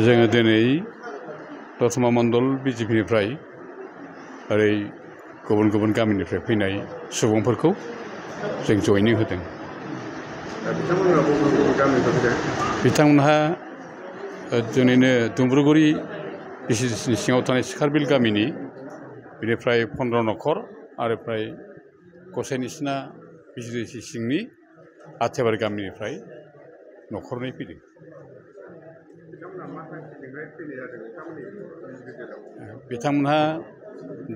जोङो दिनै दतमा मण्डल बिजेपिनिफ्राय ओरै गुबुन गुबुन गामिनिफ्राय फैनाय सुबुंफोरखौ जों जयनिं होदों। बिथांमोनहा जोंनिनो दुम्ब्रुगुरि बिसिडिसिनि सिङाव थानाय सिखारबिल गामिनि बेनिफ्राय 15 न'खर आरो फ्राय गसाइनिसिना बिसिडिसि सिंनि आथेबारि गामिनिफ्राय न'खरनै फैदों। बिथांमोनहा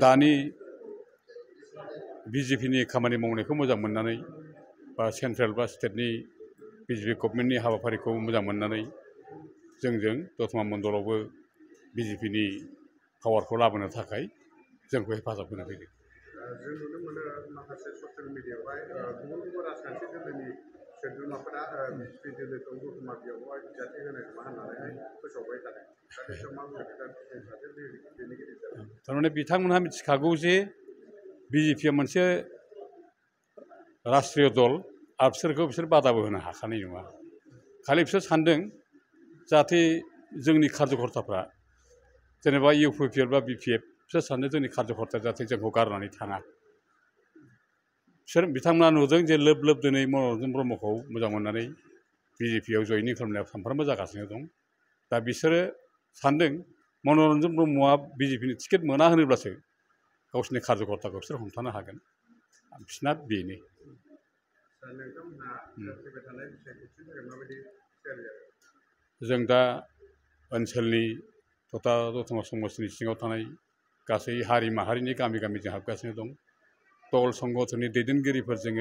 दानि बिजेपिनि खामानि मावनायखौ मोजां मोननानै बा सेन्ट्रेल बा स्टेटनि बिजेपि गभर्नमेन्टनि हाबाफारिखौ मोजां मोननानै जोंजों दतमा मण्डलावबो बिजेपिनि पावारखौ लाबोनो थाखाय जोंखौ हेफाजाब होनो फैदों। जों नुनो मोनो माखासे ससियेल मिडियायावहाय गुबुन गुबुन राजखान्थि दोलोनि सोद्रोमाफोरा बिजेपि दोलोखौ दतमा बेयावहाय बिजाथि होनाय नङा होननानै फोसावबाय थादों। थारमाने बिथांमोनहा मिथिखागौ जे बिजेपिया मोनसे राष्ट्रीय दल आरो बिसोर बादाबो होनो हाखानाय नङा। खालि बिसोर सानदों जाहाथे जोंनि कार्यकर्ताफ्रा जेनेबा इउपिपिएल बा बिपिएफ बिसोर सानदों जोंनि कार्यकर्ता जाहाथे जोंखौ गारनानै थाङा। बिथांमोना नुदों जे लोब लोब दिनै मन'रन्जन ब्रह्मखौ मोजां मोननानै बिजेपियाव जयनिं खालामनायाव सानफ्रामबो जागासिनो दं। दा बिसोरो सानदों मन'रन्जन ब्रह्मआ बिजेपिनि टिकेट मोना होनोब्लासो गावसोरनि कार्यकर्ताखौ बिसोर हमथानो हागोन। बिसोरना बेनो। जों दा ओनसोलनि तथा दतमा समस्तिनि सिङाव थानाय गासै हारि माहारिनि गामि गामि जों हाबगासिनो दं। दल संगठननि दैदेनगिरिफोरजों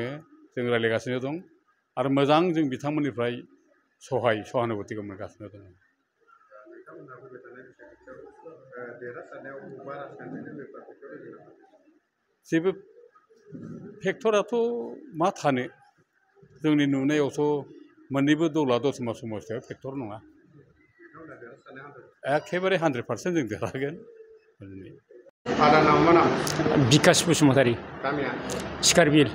जों रायज्लायगासिनो दं आरो मोजां जों बिथांमोननिफ्राय सहानुभुतिखौ मोनगासिनो दं। जेबो फेक्टराथ' मा थानो जोंनि नुनायावथ' मोननैबो दला दतमा समस्तियाव फेक्टर नङा। एखेबारे 100% जों देरहागोन। बिकास बसुमतारी सिकारबिल।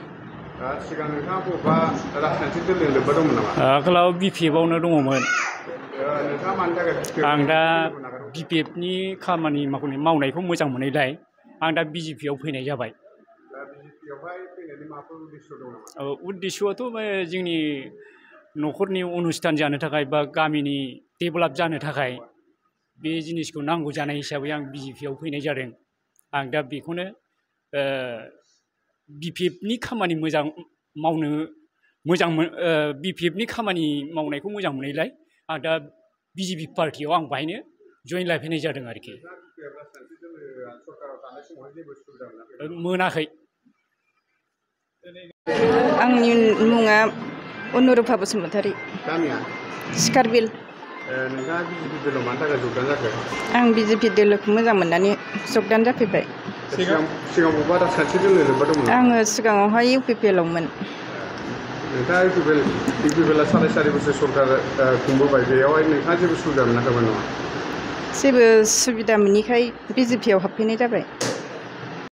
सिगां नोंथाङा बबेबा राजखान्थि दोलोजों लोब्बा दंमोन नामा? आगोलाव बिपिएफआवनो दङमोन। नोंथाङा मानि थाखाय आं दा बिपिएफनि खामानि मावनायखौ मोजां मोननायलाय आं दा बिजेपियाव फैनाय जाबाय। बिजेपियावहाय फैनायनि माबाफोर उद्देश्य दं नामा? उद्देश्यआथ' जोंनि न'खरनि अनुस्थान जानो थाखाय बा गामिनि डेभेलप जानो थाखाय बे जिनिसखौ नांगौ जानाय हिसाबै आं बिजेपियाव फैनाय जादों। आं दा बेखौनो बिपिएफनि खामानि बिपिएफनि खामानि मावनायखौ मोजां मोननायलाय आं दा बिजेपि पार्टियाव आं बाहायनो जइन लाफैनाय जादों आरोखि। मोनाखै। आंनि मुङा अनुरुफा बसुमतारी। गामिया सिकारबिल। नोंथाङा बिजेपि दोलोआव मानि थाखाय जगदान जाखो? आं बिजेपि दोलोखौ मोजां मोननानै जगदान जाफैबाय। सिगां बबेबा राजखान्थि दोलोजों लोब्बा दंमोन? आङो सिगाङावहाय इउपिपिएलआवमोन। नोंथाङा इउपिपिएलआ 4.5 बोसोर सरकार खुंबोबाय, बेयावहाय नोंथाङा जेबो सुबिदा मोनाखैमोन नामा? जेबो सुबिदा मोनैखाय बिजेपियाव हाबफैनाय जाबाय।